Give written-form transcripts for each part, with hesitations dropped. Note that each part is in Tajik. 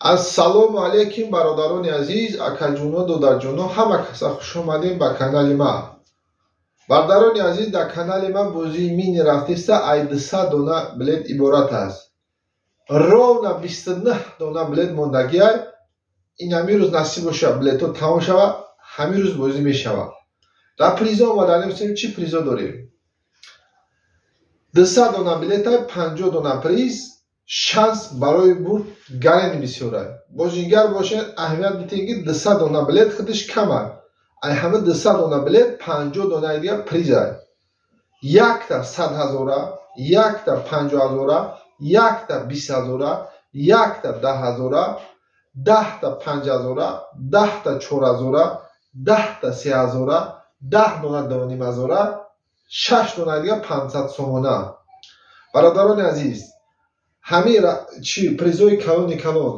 Ассалому алайкум, бародарони азиз, акаҷуно, додарҷуно, ҳама каса хуш омадем ба канали ма. Бародарони азиз, дар канали ма бозии мини рафтиста, ай 200 дона билет иборат аст. Ровно 29 дона билет мондагиай. Ин ҳамин рӯз насиб боша, билетҳо тамом шава, ҳамин рӯз бозӣ мешавад. Дар призо омаданем, чӣ призо дорем? 200 дона билетай, 50 дона приз, шанс барои бурд гарени бисёрай. Бозингар бошед, аҳамият битед, ки 200 дона билет худаш камай. Ай ҳама 200 дона билет 50 донаи дигар призай. Якта 100 ҳазора, якта 50 ҳазора, якта 20 ҳазора, якта 10 ҳазора, 10-та 5 ҳазора, 10-та 4 ҳазора, 10-та 3 ҳазора, 10 дона 2,5 ҳазора, шаш донаи дигар 500 сомона. Бародарони азиз, ҳамин чи призои калони калон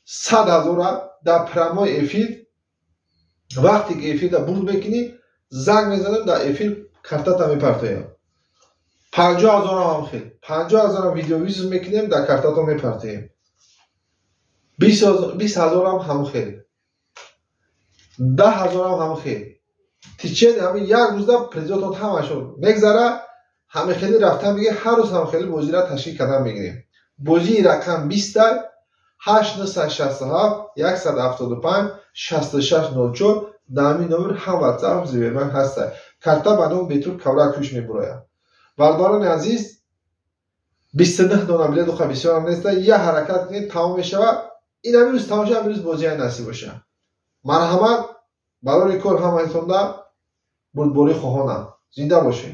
100 ҳазора дар прямой эфир, вақте ки эфирда бурд мекунӣ, занг мезанем, дар эфир картата мепартоям. 50 ҳазорам ҳам хел, 50 ҳазорам видеовызов мекунем, дар картато мепартоем. 20 ҳазорам ҳам хел, 10 ҳазорам ҳам хел. Течение ҳамин як рӯзда призотон ҳамашон мегзара. Ҳамин хеле рафтан мегирем, ҳар рӯз ҳам хеле бозиро ташкил кардан мегирем. Бозии рақам 20-та, 8 967 175 66 04. Дар ҳамин номер ҳам WhatsApp, ҳам Сбербанк ҳаста. Карта ба номи Бетур Кавракуш мебурояд. Бародарони азиз, 29 дона билет уха бисёрам неста. Як ҳаракат кунед, тамом мешавад. Ин ҳамин рӯз тамом шава, ҳамин рӯз бозиҳай насиб боша. Марҳамат, барори кор ҳамаитонда, бурдборӣ хоҳонам. Зинда бошед.